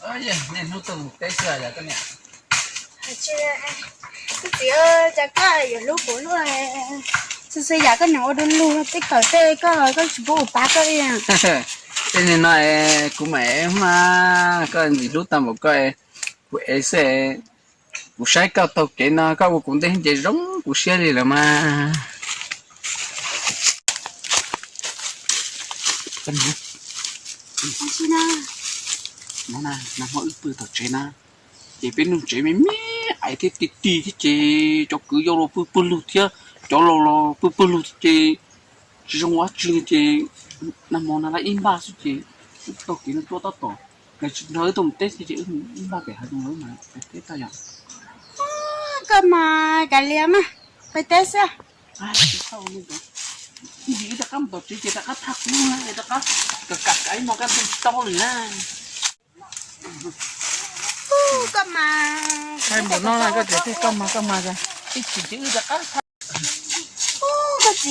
Niaj hnub tuaj mus teb xwb yog koj niam. Koj txiv, cas koj yuav hlub kuv luaj, xwb xwb yam koj niam ua du lug tej kawm tej koj, koj tsis pub kuv pab koj li. Tej niag no kuv mam ev mas, koj ntxim hlub tag npaum koj, kuv ev xwb. Kuv saib koj taug kev no koj ua kuv ntev ces zoo kuv siab li lawm mas. Nag hmo wb pw tom tsev na, ces peb nug tsev me me, ais thiab ti ti thiab ces cov kwv yau los pw pawg lug thiab, cov laus los pw pawg lug thiab ces tsis zoo ua dab tsi li ces nag hmo na lawv ib npaj xwb ces wb taug kev no tuaj tab tom, lawv tsis nrog wb tuaj mus teb thiab ces wb mus ib npaj pem hav zoov lawv mas peb teb tag yom. Koj mas kav liam mas, peb teb xwb. Ib ntsis wb rov qab mus tom tsev ces rov qab thaj qub na, rov qab kam kam ib hmo kaj ntug tsis tau li na. Koj mas, koj mas, koj txiv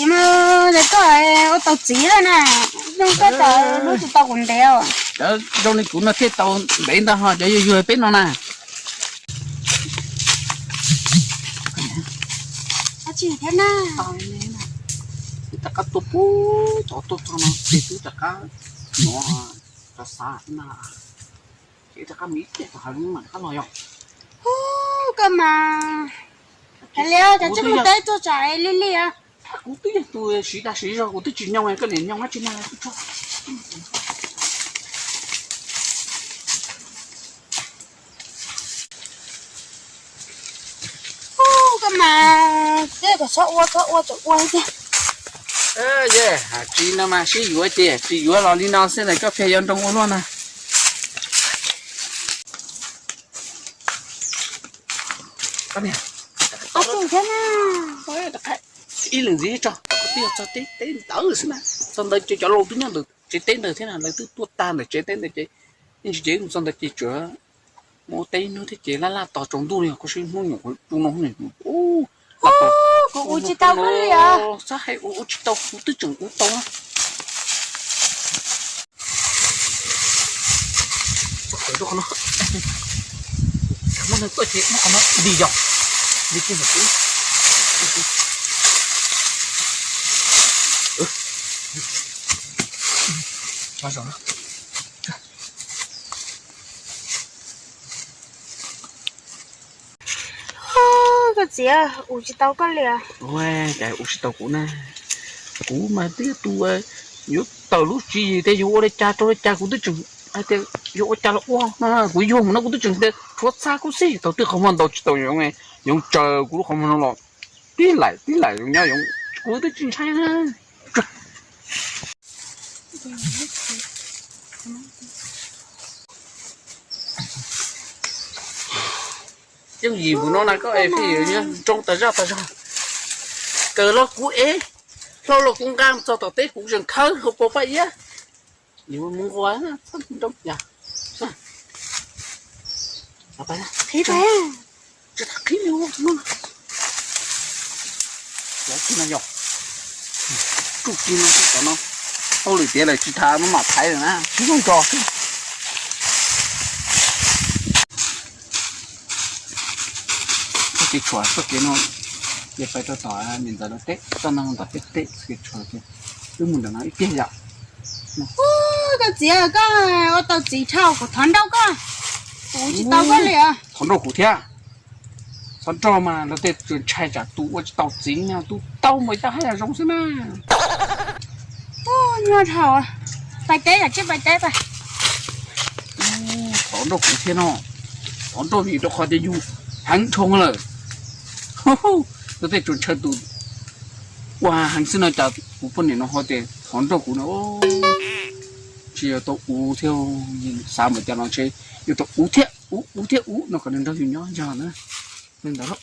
mas, koj ua tau txiv lawm na, zoo koj tau hlub tsis tau kuv ntev. Cov zoo li kuv no thiaj tau ntev ntau ho cov yuag yuag peb no na. Rov qab tuaj pub tod tuaj txog no ces twb rov qab hnov rov xav na, ces rov qab mus ib pliag tom hav zoov mam rov qab los yom. Koj mas, kav liam, cov tsis mus teb tuaj tsam li li. Kuv twb yog tus siv dag siv zog, kuv twb tsis nyoo, koj niam nyoo dab tsi na. Koj mas, tej kom txhob ua, txhob ua, txhob ua tiag. Tsis no mas sib yuav ces tsis yuav los li no xwb na, koj pheej yuav nroo ua luaj na. Ib leeg ntxiv tso, twb yog txog teb ntawd xwb na, txog ntawd ces cov laus twb nyob ntawm tsev teb ntawd thiab na, lawv twb tuaj tag ntawm tsev teb ntawd ces ib ntsis ces mus txog ntawd ces tsuas mus ua teb ib hnub thiab ces laj laj tos tsaus ntuj li, koj saib hnub nyoog tu no kuv ua tsis tau koj li os. Xab hais ua ua tsis tau, kuv twb tseem ua tau na. Muab no tuaj ces muab qhov no nti yos, nti kiag ntawm kuv. Koj txiv, ua tsis tau koj li. Ua cas ua tsis tau kuv na? Kuv mas twb yog tus yuav tawm lub tswv yim tias yuav ua li cas rau li cas, kuv twb tseem hais tias yuav ua cas los ua no, kuv yuag mus no kuv twb tseem tias rhuav txha kuv xwb, thaum twg qhov muag ntau tsis tau yoov, yoov tsaws kuv lub qhov muag no los tib laim tib laim yoov nyob yoov, kuv twb tsis ntshai na. Yooj yim mus no na koj es pheej yuav nroo tas zaj tas zog. Kawg los kuv ev, hlau los kuv nqa mus txog tom teb kuv tseem khawb hauv paus paj iab. Yuav mus nqua txhob nroo yog. Qhib, tsis qhib li no. Tsuj ci no xwb cov no, hauj lwm tiav lawm tsis tham maj mam thaiv lawm na, tsis zoo nco xwb. Txoj kev tshuam txoj kev no, ces pais rau tom niam ntxawm lawv teb, txoj no tom peb teb txoj kev tshuam ces wb mus ntawm no ib pliag yom. Koj txiv, koj ua tau txiv dhau, kuv thov nrauj koj, kuv tsis tau koj li os. Thov nrauj kuv thiab. Thov nrauj mas luag tej tsuas ntshai tsam tus ua tsis tau txiv no, tus tau mas yog haj yam zoo xwb na. Nyuaj dhau, pais teb yom, tsij pais teb pais. Thov nrauj kuv thiab no, thov nrauj vim rau qhov tias yus heev dhau lawm. Luag tej tsuas ntshai tus ua heev xwb no, cas kuv poj niam no ho tias thov nrauj kuv no. Tsis yuav tau ua thiab, xav npaum cas los ntshe yuav tau ua thiab ua, ua thiab ua no kom nws nrog yus nyob yog na. Li ntawd.